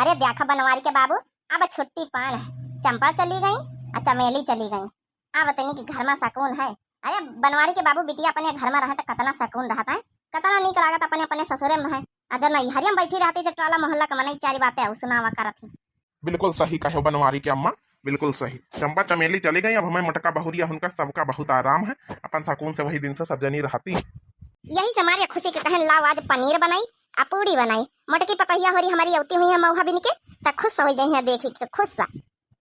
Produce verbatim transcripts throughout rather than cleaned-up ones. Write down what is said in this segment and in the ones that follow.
अरे देखा बनवारी के बाबू, अब छुट्टी पान है, चंपा चली गई और चमेली चली गई। अब तनी के घर मा सकून है। अरे बनवारी के बाबू, बिटिया अपने घर मा रहे त कतना सकून रहत है, कतना नीक लागत अपने, अपने ससुरे मा है। आ जब नैहरिया मा बैठी रहती त टोला मोहल्ला के मनई चारी बातें अउ सुनावा करत ही। बिल्कुल सही कहे बनवारी के अम्मा, बिल्कुल सही। चंपा चमेली चली गई, अब हमें मोटका बहुरिया हुनका सबका बहुत आराम है, अपन सकून से वही दिन से सब जनी रहती। यही से हमारी खुशी के कहन लाओ आज पनीर बनाई, आ पूड़ी बनाई। मोटकी पतोहिया होरी हमारी अवती हुई है मऊहा बिन के, त खुश हो जाई है देखी के खुश सा।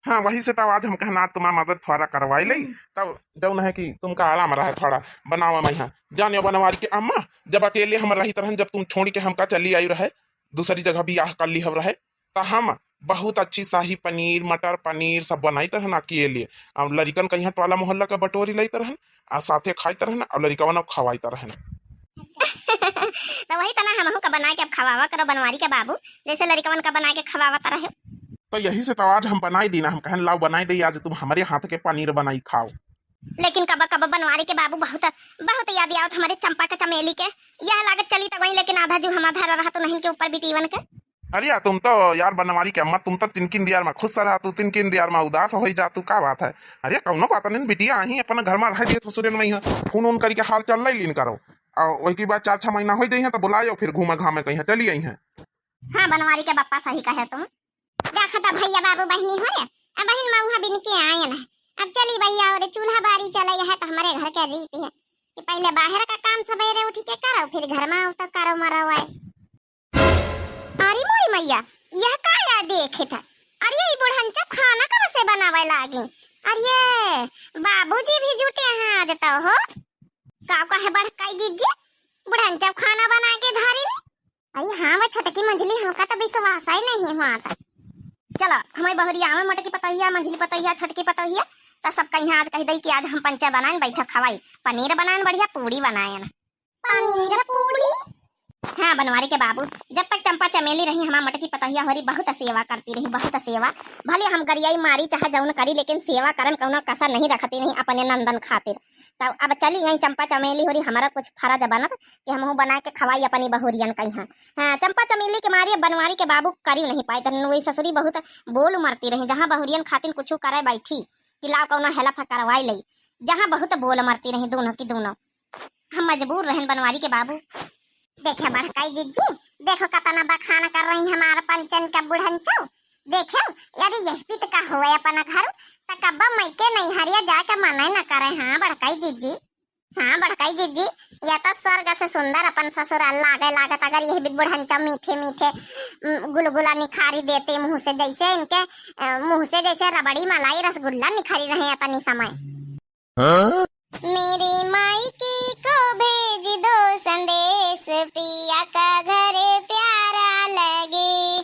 हाँ, वही से तब आज हम कहना आज तुम्हार मदद थोड़ा करवाई लई, हम्म। तब जौन है कि तुमका आराम रहे थोड़ा बनावा में। हाँ, जानियो बनवारी के अम्मा, जब अकेले हम रही तरहन, जब तुम छोड़ के हमका चली आई रहे, दूसरी जगह बियाह कर ली हम रहे, त हम बहुत अच्छी शाही पनीर, मटर पनीर सब बनाई तरहन अकेले। अब लड़िकन कहिया टोला मोहल्ला का बटोरी लई तरहन, आ साथे खाई तरहन, और लड़िकवन अब खवाई तरहन। त वही तना हमहू का बना के अब खवावा करो बनवारी के बाबू, जैसे लड़िकवन का बना के खवावा तरह। तो यही से तो आज हम बनाई दी ना, हम कहन लाओ बनाई दे, आज तुम हमारे हाथ के पनीर बनाई खाओ। लेकिन कब कब बनवारी के बाबू बहुत, बहुत याद आवत हमारे चंपा के चमेली के। यह लागत चली त वही, लेकिन आधा जू हम आधा रहत नहीं के ऊपर बिटीवन के। अरे यार, तुम तो यार बनवारी के अम्मा, तुम तो तिनकिन दियार में खुश रहा तू, तिनकिन दियार में उदास हो जा तू, का बात है? अरे कौनो बात नहीं, बिटिया आई अपना घर में रह दिए ससुरन में ही, फोन उन करके हाल चाल ले लीन करो। और वही की बात चार छह महीना हो गई है तो बुलायो, फिर घूमे घामे कहीं चली आई है। हाँ, बनवारी के बप्पा सही कहे तुम। देखा त भैया बाबू बहनी हो रे, अब बहन मऊहा बिन के आयन है। अब चली भैया, और चूल्हा बारी चले है तो हमारे घर के रीत है कि पहले बाहर का काम सवेरे उठ के करो, फिर घर में आओ तो करो मरो आए। अरे मोरी मैया, यह का या देखे था? अरे ई बुढ़ंचा खाना कब से बनावे लागी? अरे बाबूजी भी जुटे हैं आज तो हो। का कहे बड़काई जिज्जी, बुढ़ंचा खाना बना के धारी नी। अरे हाँ, वो छोटकी मंझली, हमका तो विश्वास ही नहीं हुआ था। चलो, हमारी बहुरिया में मोटकी पतोहिया, मंझली पतोहिया, छोटकी पतोहिया, तो सबका यहाँ आज कह दई कि आज हम पंचे बनाएन, बैठक खवाई, पनीर बनाएन, बढ़िया पूड़ी बनाएन। पनीर पूड़ी? हाँ, बनवारी के बाबू, जब तक चंपा चमेली रही, हमार मोटकी पतोहिया होरी बहुत सेवा करती रही, बहुत सेवा। भले हम गरियाई मारी चाहे जौन करी, लेकिन सेवा करन कौनो कसर नहीं रखती रही अपने नंदन खातिर। तब अब चली गई चंपा चमेली होरी, हमारा कुछ फर्ज बनत कि हमहू बना के खवाई अपनी बहुरियन कहीं। हाँ, चंपा चमेली के मारे बनवारी के बाबू करी नहीं पाए, तन वही ससुरी बहुत बोल मरती रही, जहाँ बहुरियन खातिन कुछ करे बैठी कि लाओ कौनो हेल्प करवाई लई, जहाँ बहुत बोल मरती रही दोनों की दोनों। हम मजबूर रहन बनवारी के बाबू। देखे बड़काई जिज्जी, देखो कतना बखान कर रही हमार पंचन का बुढ़ंचो। देखे, यदि यही पित का होए अपना घर, त कब्बा मई के नैहरिया जाए के मने न करे। हाँ बड़काई जिज्जी, हाँ बड़काई जिज्जी, यह तो स्वर्ग से सुंदर अपन ससुराल लागे लागत। अगर यही बित बुढ़ंचा मीठे मीठे, उम, गुलगुला निखारी देते मुँह से, जैसे इनके, अ, मुँह से जैसे रबड़ी मलाई रसगुल्ला निखारी रहे अतनी समय। हाँ? मेरी माई के को भेज दो संदेश, पिया का घर प्यारा लगे।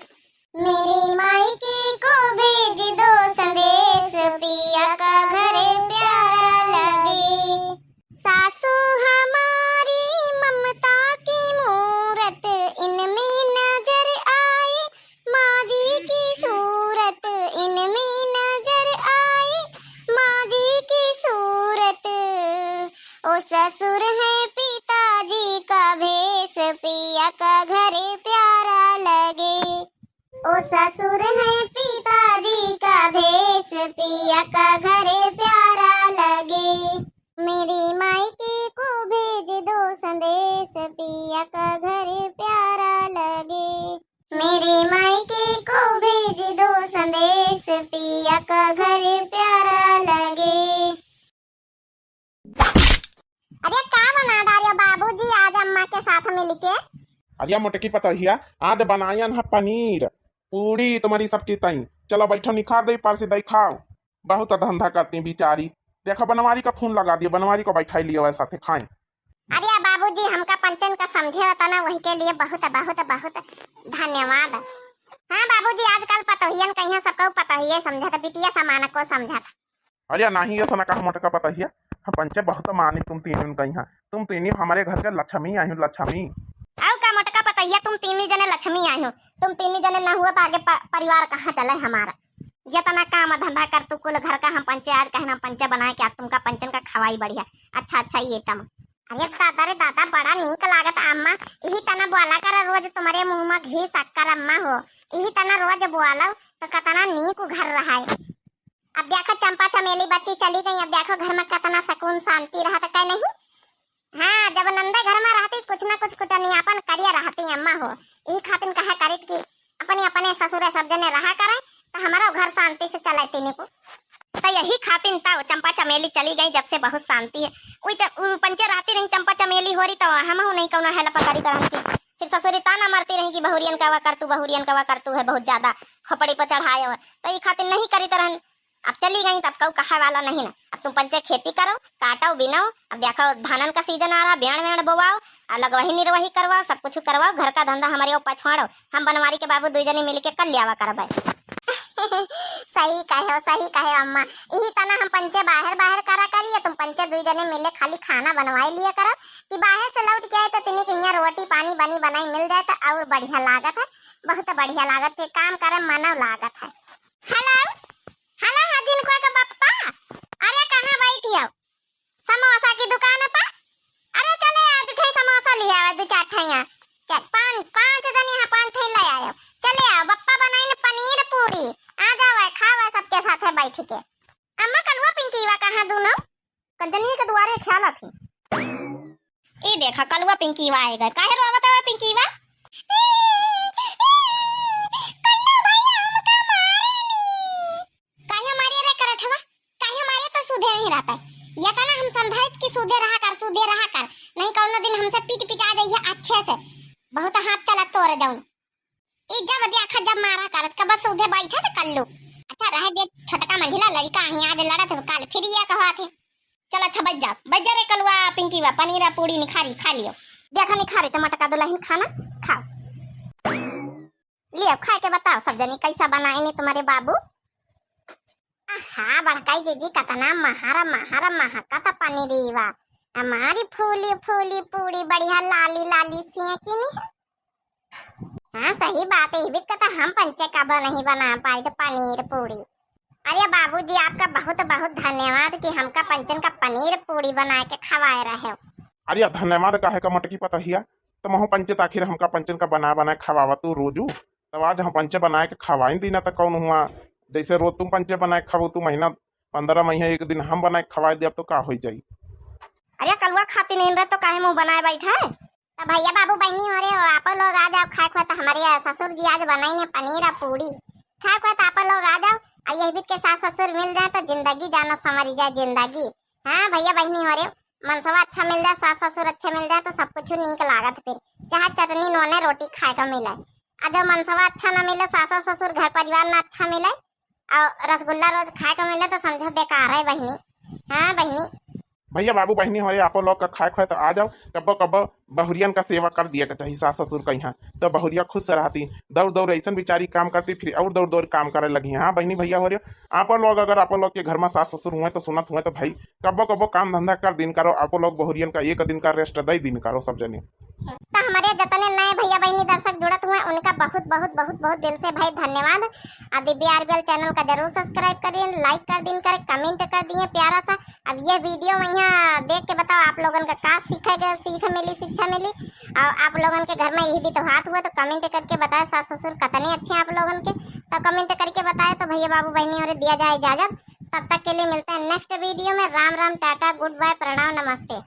मेरी माई के को भेज दो संदेश, पिया का घर प्यारा लगे। सासू हमारी ममता की मूरत, इनमें नजर आए, माँ जी की सूरत इनमें नजर आए, माँ जी की सूरत। ओ ससुर है पिताजी का भेष, पिया का घर प्यारा लगे। ओ ससुर है पिताजी का भेष, पिया का घर प्यारा लगे। मेरी मायके को भेज दो संदेश, पिया का घर प्यारा लगे। मेरी मायके को भेज दो संदेश, पिया का घर प्यारा लगे। अरे का बना डारियो बाबूजी आज अम्मा के साथ मिलके? अरे मोटकी पतोहिया, आज बनायन है पनीर, पूड़ी तुम्हारी सबकी तई। चलो बैठो निखार दे, परसी दई खाओ। बहुत धंधा करती बिचारी। देखो बनवारी का फोन लगा दियो, बनवारी को बैठाई लियो है साथे खाएं। अरे बाबूजी, हमका पंचन का समझे होता ना, वही के लिए बहुत, बहुत, बहुत धन्यवाद। हाँ बाबूजी, आजकल पतोहियन कहिया सबको पतोहिए समझत, बिटिया समान को समझत। अरे नहीं, ये सना कहा मोटका पतोहिया, हम पंचे बहुत मानी तुम तीनों कहिया। तुम तीनों हमारे घर के लक्ष्मी आई हो, लक्ष्मी। आओ का मोटका पतोहिया, तुम तीनों जने लक्ष्मी आई हो। तुम तीनों जने ना हुआ तो आगे प-, परिवार कहाँ चले हमारा। जितना काम धंधा कर तू कुल घर का, हम पंचे आज कहना पंचे बनाए के आज तुमका पंचन का खवाई बढ़िया। अच्छा, अच्छा, ये टम। अरे दादा रे दादा, बड़ा नीक लागत अम्मा। इही तना बोला कर रोज, तुम्हरे मुँह मा घी सक्कर अम्मा हो। इही तना रोज बोलो तो कतना नीक घर रहै। अब देखो चंपा चमेली बच्ची चली गई, अब देखो घर मा कतना सुकून शांति रहत कै नहीं। हाँ, जब नंदे घर मा रहती कुछ ना कुछ कुटनियापन करिया रहती अम्मा हो। इही खातिन कहा करित कि अपने अपने ससुरे सब जने रहा करें, तो हमरो घर शांति से चले तीनी को। तो यही खातिन तो चंपा चमेली चली गई, जब से बहुत शांति है। उई च-, उ पंचे रहती रही चंपा चमेली होरी, तो हमहू नहीं कौनो हेल्प करी तरहन की। फिर ससुरी ताना मारती रही कि बहुरियन का वा कर तू, बहुरियन का वा कर तू है, बहुत ज्यादा खोपड़ी पर चढ़ाए हो। तो ई खातिन नहीं करी तरहन। अब चली गई, तब कऊ कहे वाला नहीं ना। अब तुम पंचे खेती करो, काटो, बिनो। अब देखो, धानन का सीजन आ रहा, बेंड़ वेंड़ बोवाओ, और लगवही निरवही करवाओ, सब कुछ करवाओ, घर का धंधा हमरे ऊपर छोड़ो। हम बनवारी के बाबू दुई जने मिलके कर लियावा करबे। सही कहे हो, सही कहे हो अम्मा। इही तना हम पंचे बाहर बाहर करा करी, तुम पंचे दुई जने मिले खाली खाना बनवाई लिया करो कि बाहर से लौट के आए तो तिनी के यहाँ रोटी पानी बनी बनाई मिल जाए तो और बढ़िया लागत है, बहुत बढ़िया लागत, फिर काम करे मनो लागत है। हेलो, हेलो, हाँ, झिनकुआ के बप्पा, अरे, कहाँ बैठी हो? समोसा की दुकान पर? अरे, चले आओ, दू ठे समोसा ले आवे, दू चार ठे यहाँ। चल, पाँच, पाँच जनी यहाँ, पाँच ठे ले आयो। चले आओ, बप्पा बनाई न पनीर पूरी। आ जाओ, खाओ सबके साथे बैठ के। अम्मा, कलुआ पिंकीवा कहाँ दोनों? कंचनिया के दुआरे ख्याल आथी। ई देखा, कलुआ पिंकीवा आए गए। काहे रोवत हवे पिंकीवा? कल्लू भैया हमका मारे नी। काहे मारे रे करठवा? काहे मारे तो सुधे नहीं रहता है। ये तना हम समझाइत कि सुधे रहा कर, सुधे रहा कर। नहीं कौनो दिन हमसे पीट पिटा जाइए अच्छे से। बहुत हाथ चला तोर जाऊन। ई जब देखा जब मारा करत, कब सुधे बैठा त कल्लू। अच्छा रहे दे, छोटका मंझिला लड़का ही आज लड़त है, काल फिर ये कहत है। चल अच्छा बैठ जा, बैठ जा रे कलुआ पिंकीवा, पनीरा पूरी निखारी खा लियो। देखा निखारी तो मटका दुलहिन खाना खाओ। लियो खाए के बताओ सब जनी कैसा बनाए ने तुम्हारे बाबू। आहा, बड़काई जीजी, कतना महारा, महारा महकत पनीरीवा। हमारी फूली, फूली पूरी बढ़िया लाली, लाली सेंकी नी है। हाँ, सही बात है, इबित का तो हम पंचे कबो नहीं बना पाए तो पनीर पूरी। अरे बाबूजी, आपका बहुत, बहुत धन्यवाद कि हमका पंचन का पनीर पूरी बनाए के खवाए रहे हो। अरे धन्यवाद काहे का मटकी पतहिया, तुमहू पंचे त आखिर हमका पंचन का बना, बनाए खवावा तू रोजू। तब आज हम पंचे बनाए के खवाइन दीना त कौन हुआ, जैसे रोज तुम पंचे बनाए खाबू, तू महीना, पंद्रह महीना एक दिन हम बनाए खवाए देब तो का हो जाई? अरे कलुआ खाती नहीं रहे तो काहे मुंह बनाए बैठा है? तो भैया बाबू बहनी हो रहे हो, आप लोग आ जाओ खाए खुआ, तो हमारे ससुर जी आज बनाई ने पनीर और पूरी। खाए खुआ तो आप लोग आ जाओ, और यही बीत के सास ससुर मिल जाए तो जिंदगी जाना संवरी जाए जिंदगी। हाँ भैया बहनी हो रहे हो, मनसवा अच्छा मिल जाए, सास ससुर अच्छे मिल जाए तो सब कुछ नीक लागत फिर, चाहे चटनी नोने रोटी खाए का मिले। आ जब मनसवा अच्छा ना मिले, सास ससुर घर परिवार ना अच्छा मिले, और रसगुल्ला रोज खाए का मिले तो समझो बेकार है बहनी। हाँ बहनी। भैया बाबू बहनी हो रहे, आपो लोग का खाए खाए तो आ जाओ, कब्बो कब्बो बहुरियन का सेवा कर दिए के चाही सास ससुर का यहाँ, तो बहुरिया खुश रहती। दौड़ दौड़ ऐसन बेचारी काम करती, फिर और दौड़ दौड़ काम करे लगी। हाँ बहनी भैया हो रहे, आपो लोग अगर आपो लोग के घर में सास ससुर हुए तो सुनत हुए तो भाई कब्बो कब्बो काम धंधा कर दिन करो, आपो लोग बहुरियन का एक दिन का रेस्ट दे दिन करो सब जने। तो हमारे जितने नए भैया बहनी दर्शक जुड़त हुए उनका बहुत बहुत बहुत बहुत दिल से भाई धन्यवाद। आ दिव्या आरबीएल चैनल का जरूर सब्सक्राइब करिए, लाइक कर दिन करे, कमेंट कर दिए प्यारा सा। अब ये वीडियो में यहाँ देख के बताओ आप लोगन का का सीखे के सीख मिली, शिक्षा मिली। और आप लोगन के घर में यही भी तो हाथ हुआ तो कमेंट करके बताए सास ससुर कितने अच्छे हैं आप लोगन के, तो कमेंट करके बताए। तो भैया बाबू बहनी हो रहे दिया जाए इजाजत, तब तक के लिए मिलते हैं नेक्स्ट वीडियो में। राम राम, टाटा, गुड बाय, प्रणाम, नमस्ते।